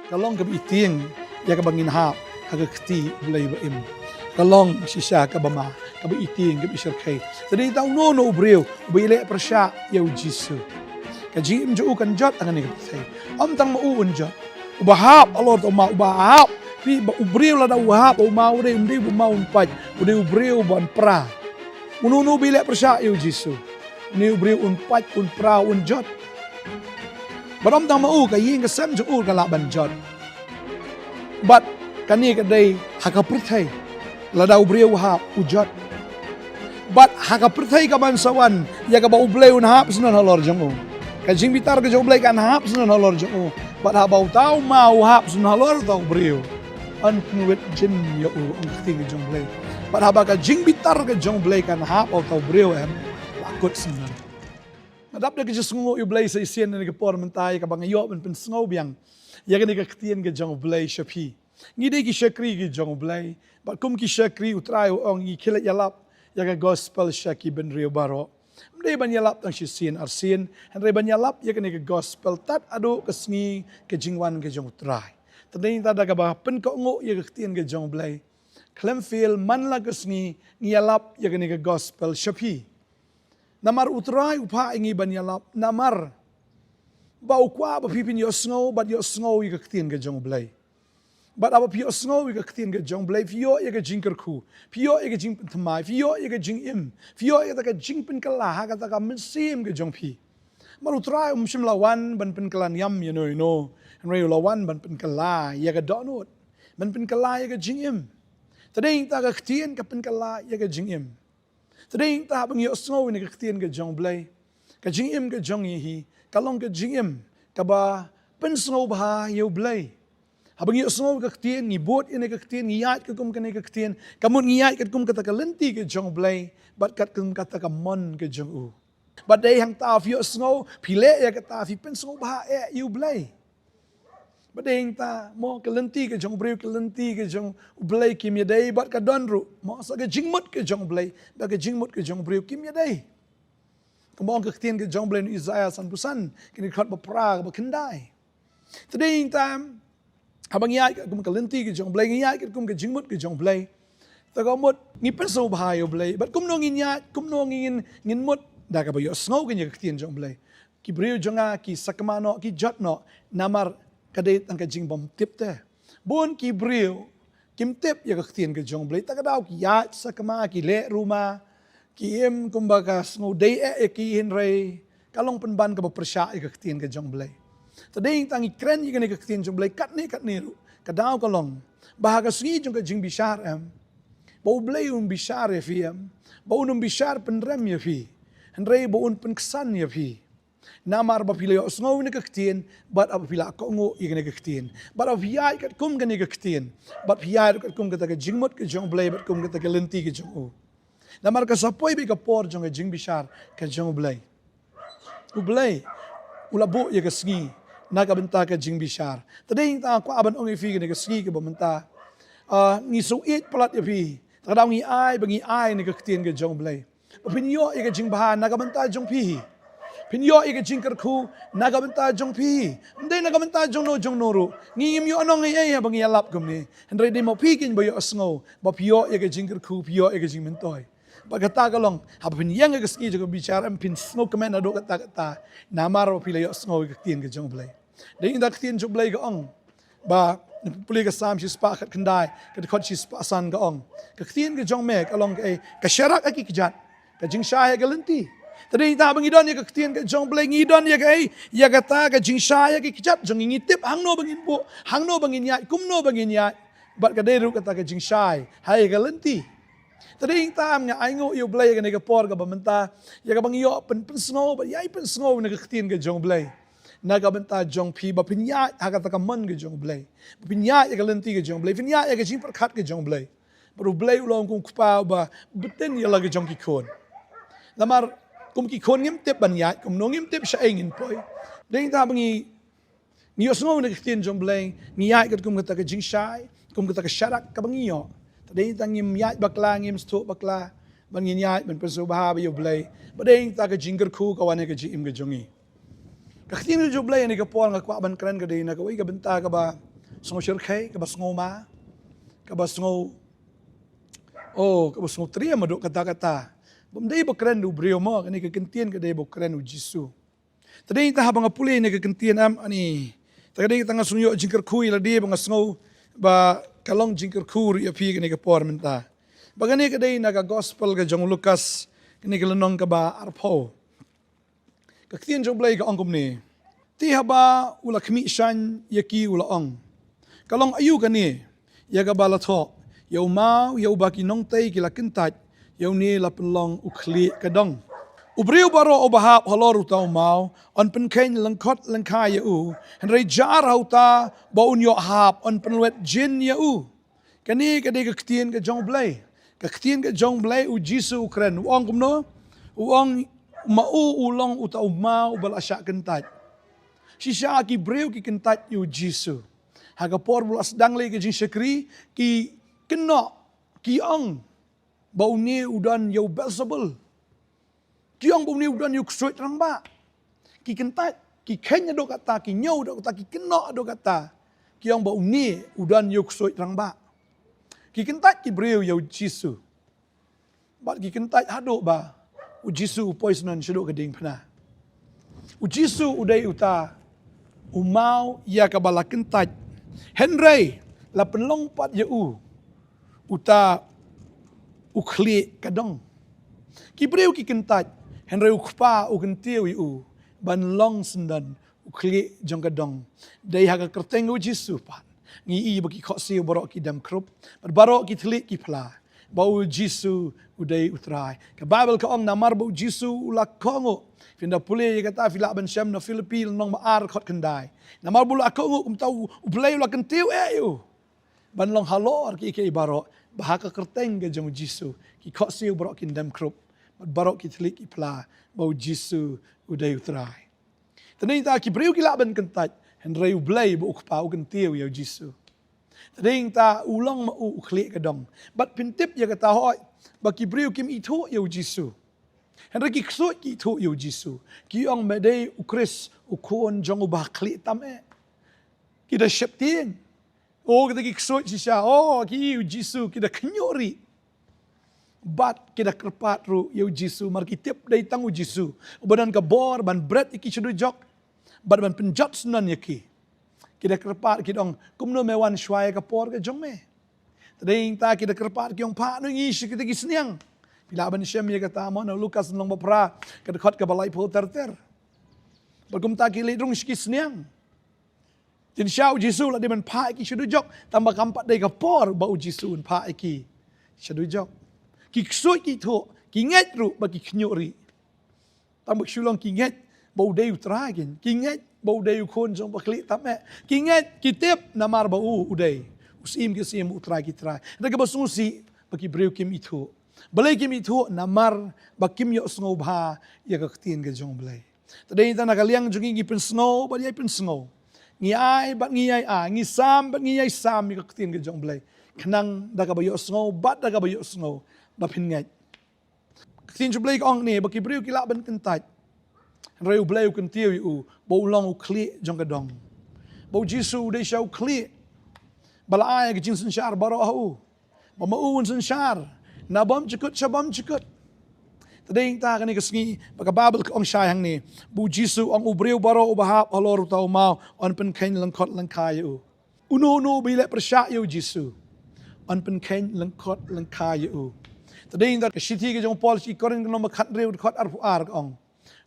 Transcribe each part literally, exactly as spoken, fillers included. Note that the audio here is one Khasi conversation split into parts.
Ka long kaba itieng ïa kaba ngin hap ha ka kti U Blei ba im. Ka long shisha kaba ma, kaba itieng, kaba ishyrkhei. Te dei tang uno uno u briew uba ïaleh pyrshah ïa U Jisu, ka jingim jong u kan jot ha kane ka pyrthei. Ym tang ma u un jot, uba hap halor ta u maw, uba hap. Phi, ba u briew lada u hap, u maw u dei, um dei u maw un pait, u dei u briew ban pra. Uno uno uba ïaleh pyrshah ïa U Jisu, une u briew un pait, un pra, un jot. Bad ym tang ma u, ka ïing ka sem jong u ka lah ban jot. Bad kane ka dei ha ka pyrthei, lada u briew u hap, u jot. Bad ha ka pyrthei kaban sa wan, ïa kaba U Blei un hap shnong halor jong u, ka jingbitar ka jong U Blei kan hap shnong halor jong u. Bad haba uta u maw u hap shnong halor uta u briew, yn pynwit jin ïa u, ong ka ktien ka jong U Blei. Bad haba ka jingbitar ka jong U Blei kan hap ha uta u briew, em, la kut shnong. Nga dap da ka jingsngewnguh ïa U Blei sa shisien ha kane ka por mynta, ïa kaba nga ïoh ban pynsngew biang ïa kane ka ktien ka jong U Blei sha phi. Ngi dei ki shakri ki jong U Blei, bad kum ki shakri U Trai u ong ngi khie leit ïalap ïa ka gospel sha ki bynriew baroh. Ym dei ban ïalap tang shisien arsien, hynrei ban ïalap ïa kane ka gospel tad haduh ka sngi ka jingwan ka jong U Trai. Te dei nangta da kaba pynkohnguh ïa ka ktien ka jong U Blei, khlem fail man la ka sngi ngi ïalap ïa kane ka gospel sha phi. Namar U Trai u phah ïa ngi ban ïalap, namar ba u kwah ba phi phin ïohsngew bad ïohsngew ïa ka ktien ka jong U Blei. Bad haba phi ïohsngew ïa ka ktien ka jong U Blei, phi ïoh ïa ka jingkyrkhu, phi ïoh ïa ka jingpynthymmai, phi ïoh ïa ka jingim, phi ïoh ïa kata ka jingpynkylla ha kata ka mynsiem ka jong phi. Namar U Trai um shym la wan ban pynkylla niam ïano ïano, hynrei u la wan ban pynkylla ïa ka dohnud, ban pynkylla ïa ka jingim. Te dei nangta ka ktien ka pynkylla ïa ka jingim. Te dei nangta haba ngi ïohsngew ïa kane ka ktien ka jong U Blei, ka jingim ka jong ngi hi ka long ka jingim kaba pynsngewbha ïa U Blei. Haba ngi ïohsngew ïa ka ktien, ngi bud ïa kane ka ktien, ngi ïaid katkum kane ka ktien, ka mut ngi ïaid katkum kata ka lynti ka jong U Blei bad katkum kata ka mon ka jong u. Bad dei hangta phi ïohsngew, phi leh ïa kata, phi pynsngewbha eh ïa U Blei. Bad dei hangta mo, ka lynti ka jong u briew, ka lynti ka jong U Blei kim ïadei bad ka don ruh mo sa ka jingmut ka jong U Blei bad ka jingmut ka jong u briew kim ïadei. Kumba ong ka ktien ka jong U Blei na Isaïah sanphew san, kane ka dkhot ba phra, ba khyndai. Te dei hangta haba ngi ïaid katkum ka lynti ka jong U Blei, ngi ïaid katkum ka jingmut ka jong U Blei, te ka mut ngi pynsngewbha ïa U Blei. Bad kumno ngin ïaid, kumno ngin, ngin mut? Da kaba ïohsngew kane ka ktien jong U Blei. Ki briew jong nga ki sakma noh, ki jot noh, namar ka dei tang ka jingbymtip te. Bun ki briew kim tip ïa ka ktien ka jong U Blei, ta ka daw ki ïaid sakma, ki leh ruma, ki im kumba ka sngew dei eh ïa ki, hynrei ka long pynban kaba pyrshah ïa ka ktien ka jong U Blei. Te dei hangta ngi kren ïa kane ka ktien jong U Blei katne katne ruh, ka daw ka long ba ha ka sngi jong ka jingbishar, em, ba U Blei un bishar ïa phi, em, ba un ym bishar pynrem ïa phi, hynrei ba un pynksan ïa phi. Namar ba phi la ïohsngew ïa kane ka ktien, bad ba phi la kohnguh ïa kane ka ktien, bad ba phi ïaid katkum kane ka ktien, bad phi ïaid katkum kata ka jingmut ka jong U Blei bad kum kata ka lynti ka jong u. Namar ka sa poi beit ka por jong ka jingbishar ka jong U Blei. U Blei u la buh ïa ka sngi na ka bynta ka jingbishar. Te dei hangta nga kwah ban ong ïa phi kane ka sngi kaba mynta, ah, ngi shu ïeit palat ïa phi. Ta ka daw ngi ai ba ngi ai ïa kane ka ktien ka jong U Blei, ba phin ïoh ïa ka jingbha na ka bynta jong phi hi. Phin ïoh ïa ka jingkyrkhu na ka bynta jong phi hi. Ym dei na ka bynta jong no jong no ruh. Ngi ngim ïoh nong ei ei haba ngi ïalap kumne, hynrei dei ma phi kein ba ïohsngew, ba phi ïoh ïa ka jingkyrkhu, phi ïoh ïa ka jingmyntoi. Bad kata ka long, haba phin ïeng ha ka sngi jong ka bishar, em, phin sngewkmen haduh katta katta, namar ba phi la ïohsngew ïa ka ktien ka jong U Blei. Dei hangta ka ktien jong U Blei ka ong ba, pule ka Salm shispah khatkhyndai, ka dkhot shispah san ka ong, ka ktien ka jong me ka long kaei? Ka sharak ha ki kjat, ka jingshai ha ka lynti. Te dei hangta ba ngi don ïa ka ktien ka jong U Blei, ngi don ïa kaei? Ïa kata ka jingshai ha ki kjat jong ngi. Ngi tip hangno ba ngin buh, hangno ba ngin ïaid, kumno ba ngin ïaid. Bad ka dei ruh kata ka jingshai ha ka lynti. Te dei hangta nga ainguh ïa U Blei ïa kane ka por kaba mynta, ïa kaba ngi ïoh pyn, pynsngew, bad ïai pynsngew ïa kane ka ktien ka jong U Blei na ka bynta jong phi, ba phin ïaid ha kata ka mon ka jong U Blei, ba phin ïaid ïa ka lynti ka jong U Blei, phin ïaid ïa ka jingpyrkhat ka jong U Blei. Bad U Blei u long kum u kpa uba btin ïa la ka jong ki khun. Namar kum ki khun ngim tip ban ïaid kumno, ngim tip shaei ngin poi. Dei hangta ba ngi ngi ïohsngew ïa ka ktien jong U Blei, ngi ïaid katkum kata ka jingshai, kum kata ka sharak kaba ngi ïoh. Te dei hangta ngim ïaid bakla, ngim sngewthuh bakla, ban ngin ïaid ban pynsngewbha bad ïa U Blei. Bad dei hangta ka jingkyrkhu ka wan ha ka jingim ka jong ngi. Ka ktien ka jong U Blei ha kane ka por nga kwah ban kren ka dei na kawei ka bynta kaba Sngew shyrkhei, kaba sngew ma, kaba sngew, oh, kaba sngew triem haduh katta katta. Bym dei ba kren u briew mo, kane ka kyntien ka dei ba kren u Jisu. Te dei ta haba nga pule ïa kane ka kyntien, em, ani. Te ka dei ta nga sngew ïoh jingkyrkhu ïa lade ba nga sngew ba ka long jingkyrkhu ruh ïa phi kane ka por mynta. Ba kane ka dei na ka gospel ka jong u Lukas, kane ka lynnong kaba arphew. Ka ktien jong u Blei ka ong kumne. Te haba u la khmih shaiñ ïa ki u la ong. Ka long aïu kane, ïa kaba la thoh, ïa u maw, ïa uba ki nongtei ki la kyntait, ïa une la pynlong u khlieh ka dong. U briew baroh uba hap halor uta u maw, yn pynkheiñ lyngkhot lyngkhai ïa u, hynrei jar ha uta ba un ïoh hap, yn pynlwet jin ïa u. Kane ka dei ka ktien ka jong u Blei. Ka ktien ka jong u Blei, u Jisu u kren. U ong kumno? U ong ma u u long uta u maw uba la shah kyntait. Shisha ki briew ki kyntait ïa u Jisu. Ha ka por ba u la sdang leh ka jingshakri, ki kynnoh, ki ong ba une u don ïa u Beelzebul. Ki ong ba une u don ïa u ksuid rangbah. Ki kyntait, ki kheiñ haduh katta, ki ñiew haduh katta, ki kynnoh haduh katta. Ki ong ba une u don ïa u ksuid rangbah. Ki kyntait ki briew ïa u Jisu. Bad ki kyntait haduh ba u Jisu u poi shnong shaduh ka diengphna. U Jisu u dei uta u maw ïa kaba la kyntait. Hynrei la pynlong pat ïa u uta u khlieh ka dong. Ki briew ki kyntait, hynrei u Kpa u kyntiew ïa u ban long syndon u khlieh jong ka dong. Dei ha ka kyrteng u Jisu pat ngi i ba ki khohsiew baroh ki dem khrup, bad baroh ki thylliej ki phla ba u Jisu u dei u Trai. Ka Baibl ka ong namar ba u Jisu u la kohnguh. Phin da pule ïa kata phi lah ban shem na Philippi lynnong ba ar dkhot khyndai. Namar ba u la kohnguh kumta u Blei u la kyntiew eh ïa u ban long halor kiei kiei baroh, ba ha ka kyrteng ka jong u Jisu ki khohsiew baroh kin dem khrup, bad baroh ki thylliej ki phla ba u Jisu u dei u Trai. Te dei ta ki briew ki lah ban kyntait, hynrei u Blei ba u Kpa u kyntiew ïa u Jisu. Te dei ta u long ma u u khlieh ka dong. Bad phin tip ïa kata hooid ba ki briew kim ithuh ïa u Jisu. Hynrei ki ksuid ki ithuh ïa u Jisu. Ki ong me dei u Khrist, u Khun jong uba khlieh tam eh. Ki da sheptieng. Oh, kita ki ksuid shisha. Oh, ki i u Jisu, ki da khynñiuh rieh. Bad ki da kyrpad ruh ïa u Jisu, mar ki tip dei tang u Jisu uba don ka bor ban bret ïa ki sha dujok bad ban pynjot syndon ïa ki. Ki da kyrpad, ki da ong, kumno me wan shuwa ïa ka por ka jong me? Te dei ta ki da kyrpad ki ong, phah noh ïa ngi sha kita ki sniang. Phi lah ban shem ïa kata mo na Lukas lynnong ba phra, ka dkhot kaba laiphew ter ter. Bad kumta ki leit rung sha ki sniang. Te shisha u Jisu u la dei ban phah ïa ki sha dujok, tang ba kam pat dei ka por ba u Jisu un phah ïa ki sha dujok. Ki ksuid ki ithuh, ki ngeit ruh ba ki khynñiuh rieh. Tang ba ki shu long ki ngeit ba u dei u Trai kin. Ki ngeit ba u dei u Khun jong uba khlieh tam eh. Ki ngeit, ki tip namar ba u, u dei u Syiem ki syiem, u Trai ki trai. Hynrei kaba sngewsih ba ki briew kim ithuh. Balei kim ithuh? Namar ba kim ïohsngew bha ïa ka ktien ka jong u Blei. Te dei ta na ka liang jong ngi ngi pynsngew bad ïai pynsngew. Ngi ai bad ngi ïai ai, ngi sam bad ngi ïai sam ïa ka ktien ka jong u Blei. Khnang da kaba ïohsngew bad da kaba ïohsngew ba phin ngeit. Ka ktien jong u Blei ka ong ne ba ki briew ki lah ban kyntait, hynrei u Blei u kyntiew ïa u ba u long u khlieh jong ka dong. Ba u Jisu u dei shisha u khlieh ba la ai ka jingsynshar baroh ha u. Ba ma u un synshar na bymjukut sha bymjukut. Te dei ta kane ka sngi ba ka Baibl ka ong shai hangne, ba u Jisu u ong u briew baroh uba hap halor uta u maw yn pynkheiñ lyngkhot lyngkhai ïa u. Uno uno uba ïaleh pyrshah ïa u Jisu yn pynkheiñ lyngkhot lyngkhai ïa u. Te dei ta ka shithi ka jong u Paul sha ki Korinth ka lynnong ba khathynriew dkhot arphew ar ka ong,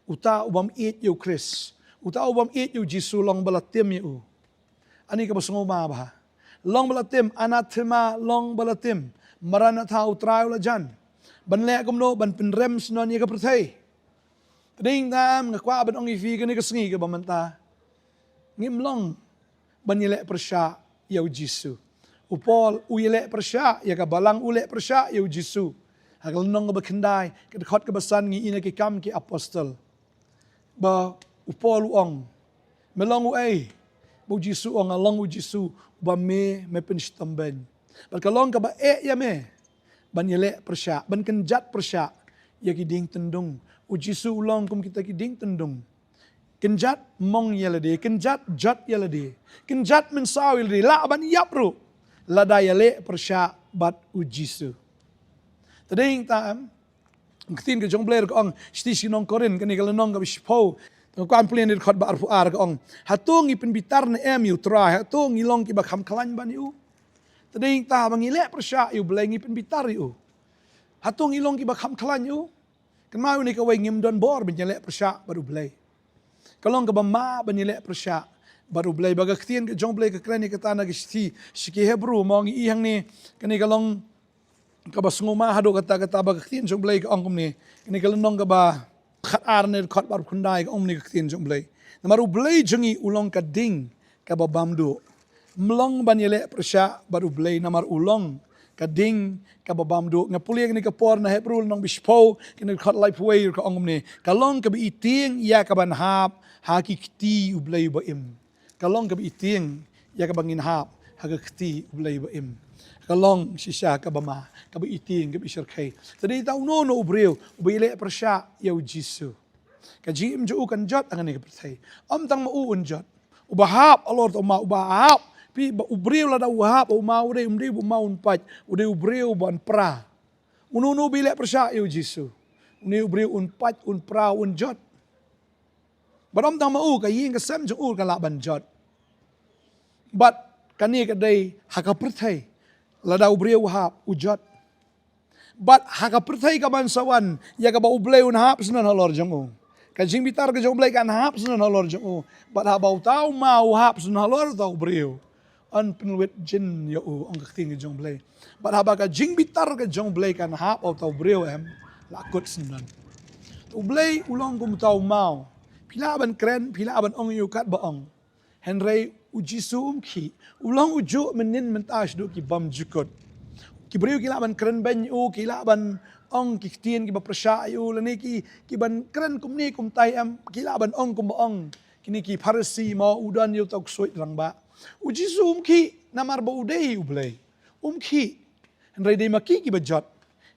uta u bym ïeit ïa u Khrist, uta u bym ïeit ïa u Jisu long ba la tim ïa u. Ani kaba sngewma bha. Long ba la tim, anathema, long ba la tim. Maranatha, u Trai u la jan. Ban leh kumno? Ban pynrem syndon ïa ka pyrthei. Te dei ta nga kwah ban ong ïa phi kane ka sngi kaba mynta, ngim long ban ïaleh pyrshah ïa u Jisu. U Paul u ïaleh pyrshah ïa ka balang, u leh pyrshah ïa u Jisu. Ha ka lynnong kaba khyndai, ka dkhot kaba san ngi i na Ki Kam ki Apostol. Ba u Paul u ong, me long uei? Ba u Jisu u ong, nga long u Jisu uba me, me pynshitom beiñ. Bad ka long kaba eh ïa me ban ïaleh pyrshah, ban kynjat pyrshah ïa ki diengtyndung. U Jisu u long kum kita ki diengtyndung. Kynjat mong ïa lade, kynjat jot ïa lade, kynjat mynsaw ïa lade, lah ban ïap ruh lada ïaleh pyrshah bad U Jisu. Te dei ta em, ka ktien ka jong U Blei ka ong, shithi sha ki nong Korinth, kane ka lynnong kaba shiphew, te ka kwah pule na dkhot ba arphew ar ka ong, hato ngi pynbitar ne em ïa U Trai, hato ngi long kiba kham khlaiñ ban ïa U? Te dei ta ba ngi leh pyrshah ïa U Blei ngi pynbitar ïa U. Hato ngi long kiba kham khlaiñ ïa U? Kynmaw une kawei ngim don bor ban ïaleh pyrshah bad U Blei. Ka long kaba ma ban ïaleh pyrshah bad U Blei, ba ka ktien ka jong U Blei ka kren ïa kata na ka shithi sha ki Hebru mo ngi i hangne, kane ka long kaba sngewma haduh katta katta ba ka ktien jong U Blei ka ong kumne, kane ka lynnong kaba khat ar ne dkhot ba arphew khyndai ka ong kumne ka ktien jong U Blei. Namar U Blei jong ngi U long ka ding kaba bam duh. Ym long ban ïaleh pyrshah bad U Blei namar U long ka ding kaba bam duh. Nga pule kane ka por na Hebru lynnong ba shiphew, kane ka dkhot laiphew wei ka ong kumne, ka long kaba itieng ïa kaban hap ha ki kti U Blei ba im. Ka long kaba itieng ïa kaba ngin hap ha ka kti U Blei ba im. Ka long shisha kaba ma, kaba itieng, kaba ishyrkhei. Te dei ta uno uno u briew uba ïaleh pyrshah ïa U Jisu, ka jingim jong u kan jot ha kane ka pyrthei. Ym tang ma u un jot, uba hap halor uta u maw, uba hap. Phi ba u briew lada u hap u maw, u dei, um dei ba u maw un pait, u dei u briew ban pra. Uno uno uba ïaleh pyrshah ïa U Jisu, une u briew un pait, un pra, un jot. Bad ym tang ma u, ka ïing ka sem jong u ka lah ban jot. Bad kane ka dei ha ka pyrthei, lada u briew u hap u jot. Bad ha ka pyrthei kaban sa wan ïa kaba U Blei un hap sngewbha halor jong u, ka jingbitar ka jong U Blei kan hap sngewbha halor jong u. Bad haba uta u maw u hap sngewbha halor uta u briew, yn pynlwet jin ïa u, ong ka ktien ka jong U Blei. Bad haba ka jingbitar ka jong U Blei kan hap ha uta u briew em, la kut sngewbha. U Blei u long kum uta u maw. Phi lah ban kren, phi lah ban ong ïa u katba ong. Hynrei U Jisu um khih. U long u juh mynnin mynta shaduh ki bymjukut. Ki briew ki lah ban kren beiñ ïa u, ki lah ban ong ki ktien kiba pyrshah ïa u, lane ki, ki ban kren kumne kumtai em, ki lah ban ong kumba ong kine ki Pharisi, mo, u don ïa uta u ksuid rangbah. U Jisu um khih namar ba u dei U Blei. Um khih. Hynrei dei ma ki kiba jot,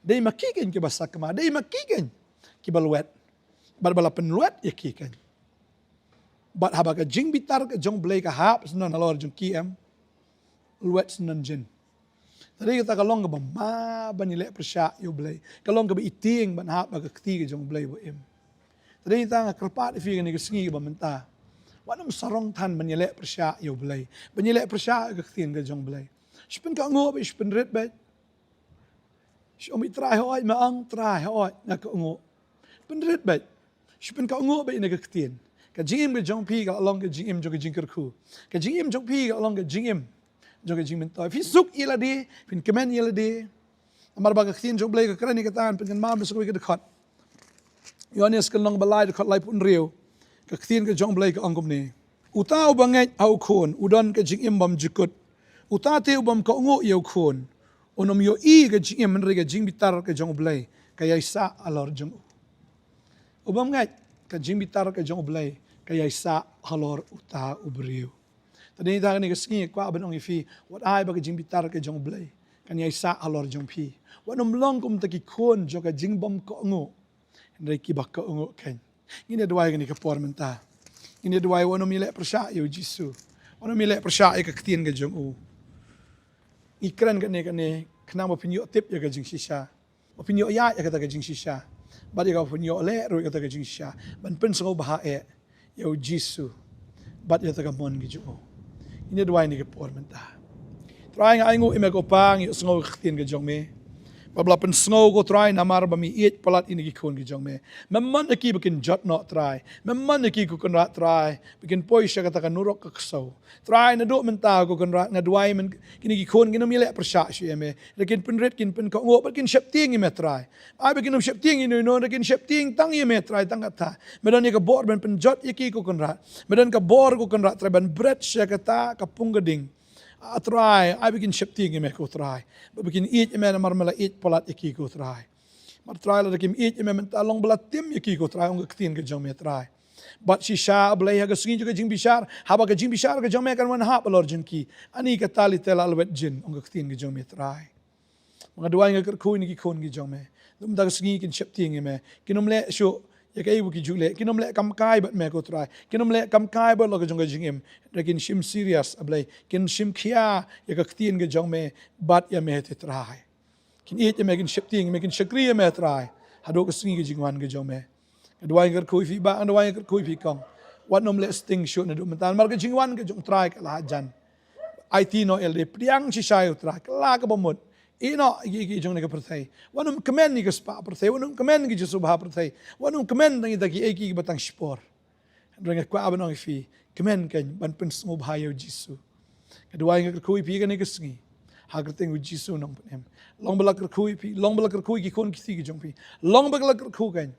dei ma ki keiñ kiba sakma, dei ma ki keiñ kiba lwet. Bad ba la pynlwet ïa ki keiñ. Bad haba ka jingbitar ka jong U Blei ka hap sngewbha halor jong ki em, lwet sngewbha jin. Te dei kata ka long kaba ma ban ïaleh pyrshah ïa U Blei. Ka long kaba itieng ban hap ha ka kti ka jong U Blei ba im. Te dei ta nga kyrpad ïa phi kane ka sngi kaba mynta, wat nym sarong than ban ïaleh pyrshah ïa U Blei, ban ïaleh pyrshah ïa ka ktien ka jong U Blei. Shu pynkohnguh beit, shu pynrit beit. Shu ong beit, Trai hooid, ma ong, Trai hooid, nga kohnguh. Pynrit beit. Shu pynkohnguh beit na ka ktien. Ka jingim ka jong phi ka long ka jingim jong ka jingkyrkhu. Ka jingim jong phi ka long ka jingim jong ka jingmyntoi. Phi suk ïa lade, phin kmen ïa lade. Namar ba ka ktien jong U Blei ka kren ïa kata, phin kynmaw, phin suk ïa ka dkhot Ïoannis ka lynnong ba lai, dkhot laiphew hynriew. Ka ktien ka jong U Blei ka ong kumne: Uta uba ngeit ha U Khun u don ka jingim bymjukut. Uta te u bym kohnguh ïa U Khun un ym ïohi ka jingim, hynrei ka jingbitar ka jong U Blei ka ïaisah halor jong u. U bym ngeit, ka jingbitar ka jong U Blei ka ïaisah halor uta u briew. Te dei ta kane ka sngi kwah ban ong ïa phi, wat ai ba ka jingbitar ka jong U Blei kan ïaisah halor jong phi. Wat nym long kum kita ki khun jong ka jingbymkohnguh, hynrei kiba kohnguh keiñ. Ngin ïa duwai kane ka por mynta. Ngin ïa duwai, wat nym ïaleh pyrshah ïa U Jisu. Wat nym ïaleh pyrshah ïa ka ktien ka jong u. Ngi kren kane kane khnang ba phin ïoh tip ïa ka jingshisha, ba phin ïoh ïaid ïa kata ka jingshisha, bad ïa kaba phin ïoh leh ruh ïa kata ka jingshisha, ban pynsngewbha eh ïa U Jisu bad ïa kata ka mon ka jong u. Ngin ïa duwai kane ka por mynta. Trai, nga ainguh ïa me ko Pa, ngi ïohsngew ïa ka ktien ka jong me. Ba la pynsngew ko Trai, namar ba me ïeit palat ïa kine ki khun ki jong me. Me mon ïa ki ba kin jot noh Trai. Me mon ïa ki ko Kynrad Trai, ba kin poi sha kata ka nurok ka ksew. Trai, naduh mynta ko Kynrad nga duwai mynta kine ki khun kin ym ïaleh pyrshah shuh ïa me. Hynrei kin pynrit, kin pynkohnguh bad kin sheptieng ïa me Trai. Ai ba kin ym sheptieng ïa uno uno, hynrei kin sheptieng tang ïa me Trai, tang katta. Me don ïa ka bor ban pynjot ïa ki ko Kynrad. Me don ka bor ko Kynrad Trai ban bret sha kata ka pung ka ding. A Trai, ai ba kin sheptieng ïa me ko Trai. Ba, ba kin ïeit ïa me namar me la ïeit palat ïa ki ko Trai. Bad Trai, lada kim ïeit ïa me mynta, long ba la tim ïa ki ko Trai, ong ka ktien ka jong me Trai. Bad shisha A Blei, ha ka sngi jong ka jingbishar, haba ka jingbishar ka jong me kan wan hap halor jong ki, ani kata lei te la lwet jin, ong ka ktien ka jong me Trai. Nga duwai, nga kyrkhu ïa kine ki khun ki jong me. Naduh mynta ka sngi kin sheptieng ïa me. Kin ym leh shuh ïa kaei ba ki ju leh. Kin ym leh kam kai bad me ko Trai. Kin ym leh kam kai bad la ka jong ka jingim. Hynrei kin shim serious, A Blei. Kin shim khia ïa ka ktien ka jong me bad ïa me te Trai. Kin ïeit ïa me, kin sheptieng ïa me, kin shakri ïa me Trai. Haduh ka sngi ka jingwan ka jong me. Nga duwai nga kyrkhu ïa phi bah, nga duwai nga kyrkhu ïa phi kong. Wat nym leh sting shuh naduh mynta namar ka jingwan ka jong Trai ka la hajan. Aiti noh ïalade, pdiang shisha ïa u Trai, kylla kaba mut. Ïehnoh ïa ki, ïa ki jong kane ka pyrthei. Wat nym kmen ïa ka spah pyrthei, wat nym kmen ïa ki jingsngewbha pyrthei, wat nym kmen tang ïa kita kiei kiei kiba tang shipor. Hynrei nga kwah ban ong ïa phi, kmen kein ban pynsngewbha ïa u Jisu. Nga duwai nga kyrkhu ïa phi kane ka sngi ha ka kyrteng u Jisu Nongpynim. Long ba la kyrkhu ïa phi, long ba la kyrkhu ïa ki khun ki kti ki jong phi, long ba la kyrkhu kein.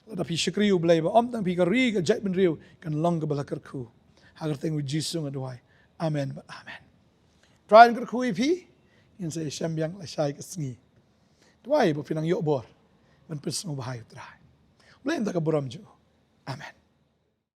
Lada phi shakri ïa u Blei ba ym tang phi, ka ri ka jaitbynriew kan long kaba la kyrkhu. Ha ka kyrteng u Jisu nga duwai. Amen bad amen. Trai un kyrkhu ïa phi. Ngin sa ïashem biang lashai ka sngi. Duwai ba phin nang ïoh bor ban pynsngewbha ïa u Trai. U Blei un da ka burom jong u. Amen.